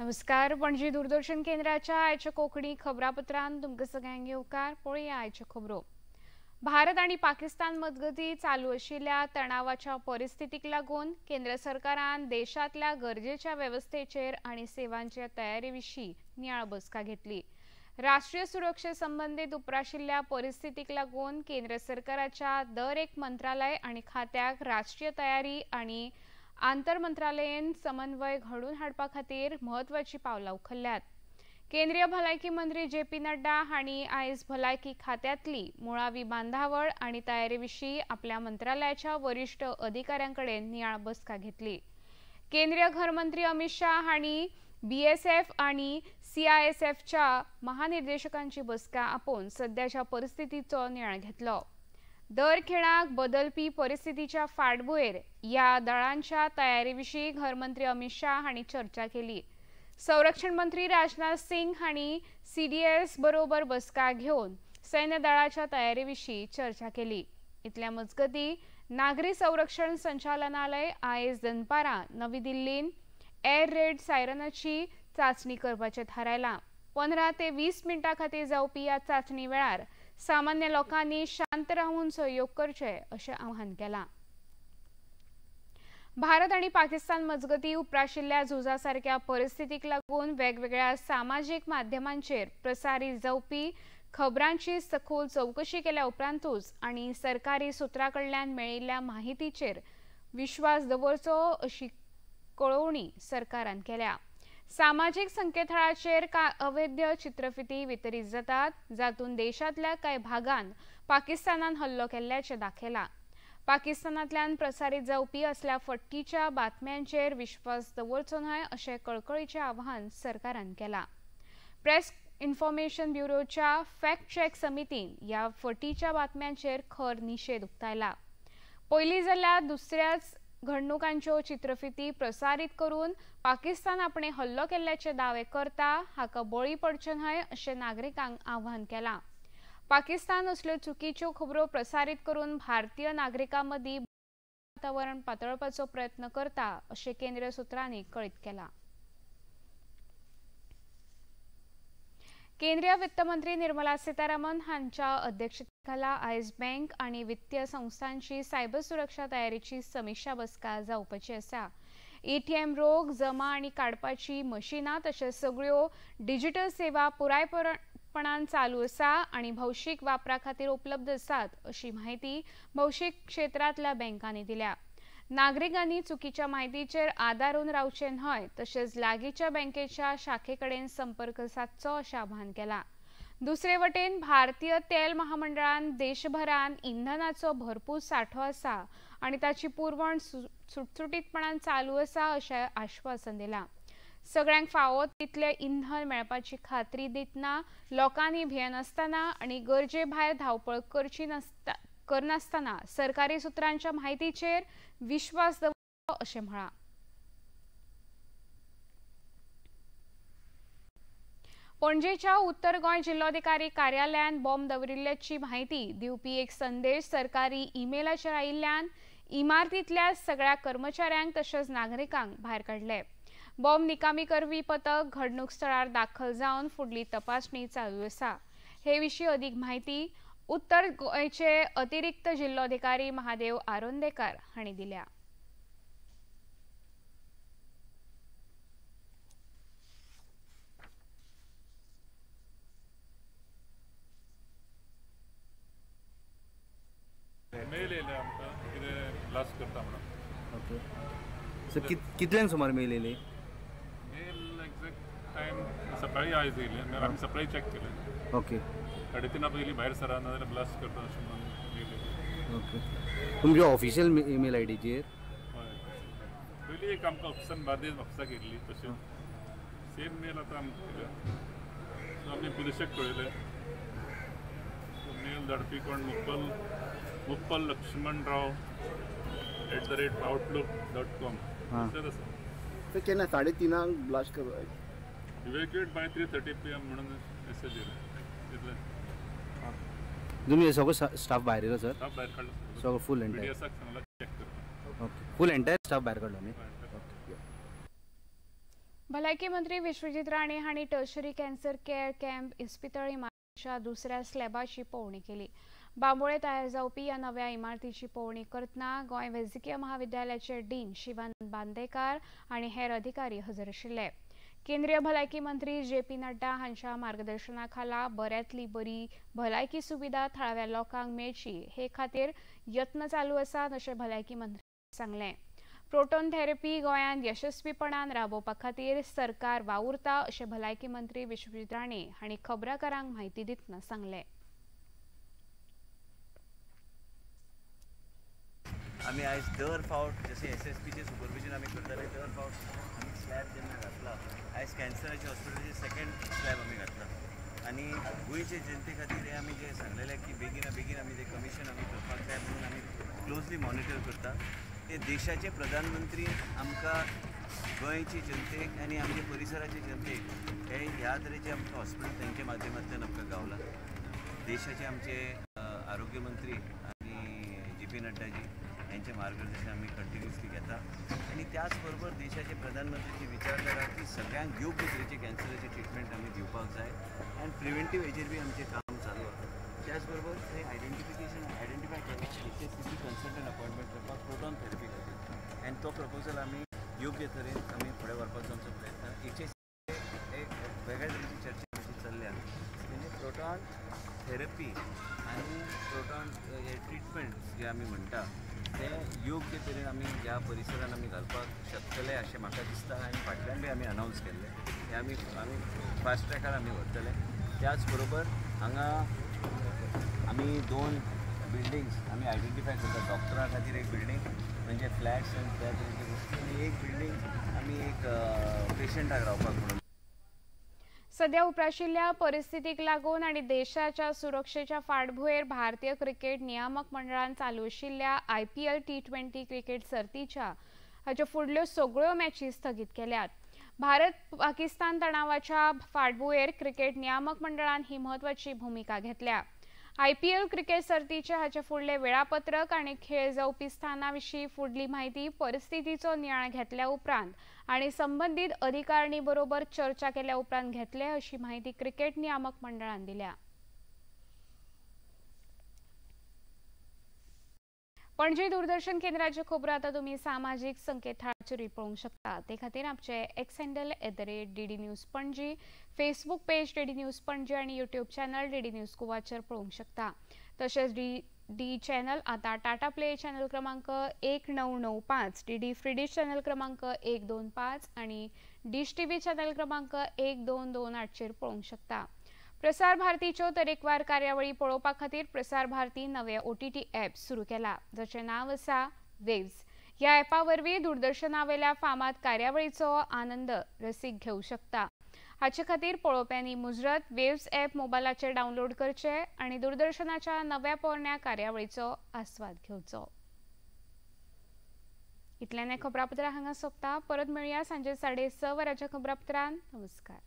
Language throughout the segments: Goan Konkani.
नमस्कार, पणजी दूरदर्शन केंद्राच्या आयच्या कोंकणी खबरापत्रांत तुमकां सगळ्यांक येवकार. पळोवया आयच्यो खबरो. भारत आनी पाकिस्तान मजगतीं चालू आशिल्ल्या तणावाच्या परिस्थितीक लागून केंद्र सरकारान देशांतल्या गरजेच्या वेवस्थेचेर आनी सेवांच्या तयारी विशीं नियाळ बसका घेतली. राष्ट्रीय सुरक्षे संबंदीत उप्राशिल्ल्या परिस्थितीक लागून केंद्र सरकाराच्या दर एक मंत्रालय आनी खात्याक राष्ट्रीय तयारी आनी आंतरमंत्रालयीन समन्वय घडोवन हाडपा खातीर म्हत्वाची पावलां उखल्ल्यात. केंद्रीय भलायकी मंत्री जे पी नड्डा हांणी आयज भलायकी खात्यांतली मुळावी बांदावळ आनी तयारी विशीं आपल्या मंत्रालयाच्या वरिश्ठ अधिकाऱ्यां कडेन नियाळ बसका घेतली. केंद्रीय घरमंत्री अमित शाह हांणी बीएसएफ आनी सीआयएसएफच्या महानिर्देशकांची बसका आपोवन सद्याच्या परिस्थितीचो नियाळ घेतलो. दर खिणाक बदलपी परिस्थितीच्या फाटभुंयेर ह्या दळांच्या तयारी विशीं घरमंत्री अमित शाह हांणी चर्चा केली. संरक्षण मंत्री राजनाथ सिंग हांणी सीडीएस बरोबर बसका घेवन सैन्य दळाच्या तयारी विशीं चर्चा केली. इतल्या मजगतीं नागरी संरक्षण संचालनालय आयज दनपारां नवी दिल्लीन एअर रेड सायरनाची चांचणी करपाचें थारायलां. 15 ते 20 मिनटां खातीर जावपी ह्या चांचणी वेळार सामान्य लोकांनी शांत रावून सहयोग करचे अशें आवाहन केलां. भारत आनी पाकिस्तान मजगतीं उप्राशिल्ल्या झुजा सारक्या परिस्थितीक लागून वेगवेगळ्या सामाजीक माध्यमांचेर प्रसारीत जावपी खबरांची सखोल चवकशी केल्या उपरांतूच आनी सरकारी सुत्रां कडल्यान मेळिल्ल्या माहितीचेर विश्वास दवरचो अशी कळोवणी सरकारान केल्या. सामाजीक संकेतथळाचेर कांय अवैध चित्रफिती वितरीत जातात, जातून देशांतल्या कांय भागान पाकिस्तानान हल्लो केल्ल्याचें दाखयलां. पाकिस्तानांतल्यान प्रसारीत जावपी असल्या फटीच्या बातम्यांचेर विश्वास दवरचो न्हय अशें कळकळीचें आवाहन सरकारान केलां. प्रेस इन्फॉर्मेशन ब्युरोच्या फॅक्ट चॅक समितीन ह्या फटीच्या बातम्यांचेर खर निशेध उक्तायला. पयलीं जाल्यार दुसऱ्याच घडणुकांच्यो चित्रफिती प्रसारीत करून पाकिस्तान आपणे हल्लो केल्ल्याचे दावे करता हाका बळी पडचें न्हय अशें नागरिकांक आवाहन केलां. पाकिस्तान असल्यो चुकीच्यो खबरो प्रसारीत करून भारतीय नागरिकां मदीं वातावरण पातळपाचो प्रयत्न करता अशें केंद्रीय सुत्रांनी कळीत केलां. केंद्रीय वित्तमंत्री निर्मला सीतारामन हांच्या अध्यक्षतेखाला आयज बँक आनी वित्तीय संस्थांची सायबर सुरक्षा तयारीची समिक्षा बसका जावपाची आसा. एटीएम रोख जमा आनी काडपाची मशिनां तशेंच सगळ्यो डिजिटल सेवा पुरायपणान चालू आसा आनी भौशीक वापरा खातीर उपलब्ध आसात अशी म्हायती भौशीक क्षेत्रांतल्या बँकांनी दिल्या. नागरिकांनी चुकीच्या म्हायतीचेर आदारून रावचें न्हय तशेंच लागींच्या बँकेच्या शाखे कडेन संपर्क सादचो अशें आवाहन केलां. दुसरे वटेन भारतीय तेल महामंडळान देशभरान इंधनाचो भरपूर सांठो आसा आनी ताची पुरवण सुटसुटीतपणान चालू आसा अशें आश्वासन दिलां. सगळ्यांक फावो तितलें इंधन मेळपाची खात्री दितना लोकांनी भियेनासतना आनी गरजे भायर धांवपळ करची करनासतना सरकारी सुत्रांच्या म्हायतीचेर विश्वास दवरचो अशें म्हळां. पणजेच्या उत्तर गोंय जिल्लोधिकारी कार्यालयान बॉम्ब दवरिल्ल्याची म्हायती दिवपी एक संदेश सरकारी ईमेलाचेर आयिल्ल्यान इमारतींतल्या सगळ्या कर्मचाऱ्यांक तशेंच नागरिकांक भायर काडले. बॉम्ब निकामी करपी पथक घडणूक स्थळार दाखल जावन फुडली तपासणी चालू आसा. हे विशीं अदीक म्हायती उत्तर गोंयचे अतिरिक्त जिल्लोधिकारी महादेव आरोंदेकर हांणी दिल्या. मेल येयले आमकां कितें ब्लास्ट करता म्हणून. ओके, सो कितल्यांक सुमार मेल येयली? मेल एग्जॅक्ट टायम सकाळी आयज येयले, आमी सकाळी चॅक केलें. ओके, 3:30 पयलीं भायर सरा नाजाल्यार ब्लास्ट करता अशें म्हणून मेल येयले. ओके, तुमच्या ऑफिशियल ईमेल I डीचेर? हय, पयलीं एक आमकां ऑफिसान बार्देज ऑफिसाक येयल्ली, तशें सेम मेल आतां आमकां येयल्या. सो आमी पुलिशेक कळयलें. सो मेल धाडपी कोण Muppal Laxman Rao @outlook.com. तशेंच आसा. केन्ना 3:30 ब्लास्ट करपाक? इव्हॅक्युएट बाय 3:30 PM म्हणून मेसेज येयलो. तितलें. तुमी सगळो स्टाफ भायर येयलो सर? स्टाफ भायर काडलो सगळो फूल एंटायर? पीडीएसाक सांगला चॅक करपाक. ओके, फूल एंटायर स्टाफ भायर काडलो न्ही? ओके. भलायकी मंत्री विश्वजीत राणे हांणी टर्शरी कॅन्सर केअर कॅम्प इस्पितळ इमारतीच्या दुसऱ्या स्लॅबाची पळोवणी केली. बांबोळे तयार जावपी ह्या नव्या इमारतीची पळोवणी करतना गोंय वैजकीय महाविद्यालयाचे डीन शिवानंद बांदेकार आनी हेर अधिकारी हजर आशिल्ले. केंद्रीय भलायकी मंत्री जे पी नड्डा हांच्या मार्गदर्शना खाला बऱ्यांतली बरी भलायकी सुविधा थळाव्या लोकांक मेळची हे खातीर यत्न चालू आसात अशें भलायकी मंत्र्यान सांगलें. प्रोटॉन थेरपी गोंयांत यशस्वीपणान राबोवपा खातीर सरकार वावुरता अशें भलायकी मंत्री विश्वजीत राणे हांणी खबराकारांक म्हायती दितना सांगलें. आमी आयज दर फावट जशें एस एस पीचें सुपरविजन आमी करताले, दर फावट आमी स्लॅब जेन्ना घातला, आयज कॅन्सराच्या हॉस्पिटलाचे सेकंड स्लॅब आमी घातला आनी गोंयचे जनते खातीर हें आमी जें सांगलेलें की बेगीना बेगीन आमी तें कमिशन आमी करपाक जाय म्हणून आमी क्लोजली मॉनिटर करता. ते देशाचे प्रधानमंत्री आमकां गोंयचे जनतेक आनी आमच्या परिसराचे जनतेक हे ह्या तरेचे आमकां हॉस्पिटल तेंच्या माध्यमांतल्यान आमकां गावला. देशाचे आमचे आरोग्य मंत्री आनी जे पी नड्डाजी यांचे मार्गदर्शन आमी कंटिन्युअसली घेता आनी त्याच बरोबर देशाचे प्रधानमंत्रीची विचारधारा की सगळ्यांक योग्य तरेचे कॅन्सराचे ट्रिटमेंट आमी दिवपाक जाय आनी प्रिवेंटीव हेजेर बी आमचें काम चालू आसा. त्याच बरोबर थंय आयडेंटिफाय केला H S C C consultant appointment करपाक प्रोटॉन थेरपी खातीर आनी तो प्रपोजल आमी योग्य तरेन आमी फुडें व्हरपाचो आमचो प्रयत्न. एच एस सी एक वेगळ्या तरेची चर्चा आमची चल्ल्या, म्हणजे प्रोटॉन थेरपी आनी प्रोटॉन ट्रिटमेंट जे आमी म्हणटा ते योग्य तरेन आमी ह्या परिसरान आमी घालपाक शकतले अशें म्हाका दिसता आनी फाटल्यान बी आमी अनावन्स केल्ले हे आमी आमी फास्ट ट्रॅकार आमी व्हरतले. त्याच बरोबर हांगा आमी 2 बिल्डिंग्स आमी आयडेंटिफाय करता, डॉक्टरां खातीर एक बिल्डींग म्हणजे फ्लॅट्स आनी त्या तरेची गोश्टी आनी एक बिल्डींग आमी एक पेशंटाक रावपाक म्हणून. सध्या उप्राशिल्ल्या परिस्थितीक लागून आनी देशाच्या सुरक्षेच्या फाटभुंयेर भारतीय क्रिकेट नियामक मंडळान चालू आशिल्ल्या IPL T20 cricket सर्तीच्या हाच्यो फुडल्यो सगळ्यो मॅची स्थगीत केल्यात. भारत पाकिस्तान तणावाच्या फाटभुंयेर क्रिकेट नियामक मंडळान ही म्हत्वाची भुमिका घेतल्या. IPL cricket सर्तीचे हाचे फुडले वेळापत्रक आनी खेळ जावपी स्थाना विशीं फुडली म्हायती परिस्थितीचो नियाळ घेतल्या उपरांत आनी संबंदीत अधिकारणी बरोबर चर्चा केल्या उपरांत घेतले अशी म्हायती क्रिकेट नियामक मंडळान दिल्या. पणजी दूरदर्शन केंद्राच्यो खबरो आतां तुमी सामाजीक संकेतथळाचेरूय पळोवंक शकता. ते खातीर आमचे X handle @DD News Panaji, Facebook page DD News Panaji आनी यूट्यूब चॅनल DD news गोवाचेर पळोवंक शकता. तशेंच डी चॅनल आतां टाटा प्ले चॅनल क्रमांक 1995, DD free dish channel क्रमांक 125 आनी डिश TV channel क्रमांक 1228चेर पळोवंक शकता. प्रसार भारतीच्यो तरेकवार कार्यावळी पळोवपा खातीर प्रसार भारती नवे OTT app सुरू केला, जाचें नांव आसा वेव्स. ह्या ॲपा वरवीं दूरदर्शनावेल्या फामाद कार्यावळीचो आनंद रसीक घेवंक शकता. हाचे खातीर पळोवप्यांनी मुजरत वेव्स ॲप मोबायलाचेर डावनलोड करचें आनी दूरदर्शनाच्या नव्या पोरण्या कार्यावळीचो आस्वाद घेवचो. इतल्यान हें खबरापत्र हांगा सोंपता. परत मेळया सांजे 6:30 वरांच्या खबरापत्रान. नमस्कार.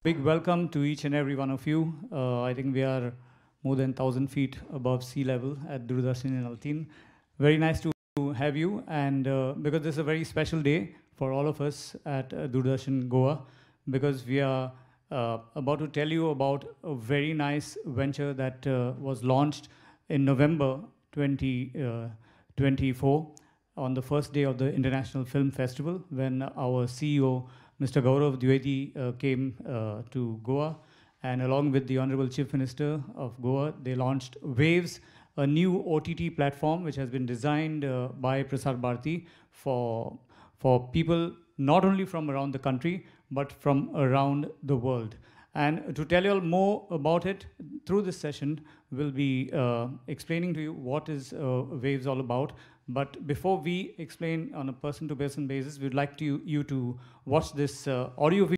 Big welcome to each and every one of you. I think we are more than 1,000 feet above sea level at Doordarshan in Altinho. Very nice to have you, and because this is a very special day for all of us at Doordarshan Goa, because we are about to tell you about a very nice venture that was launched in November 2024 on the first day of the International Film Festival, when our CEO, Mr. Gaurav Dwivedi, came to Goa, and along with the Honorable Chief Minister of Goa, they launched Waves, a new OTT platform which has been designed by Prasar Bharati for people not only from around the country but from around the world. And to tell you all more about it through this session, we'll be explaining to you what is Wavez all about. But before we explain on a person-to-person basis, we'd like you to watch this audio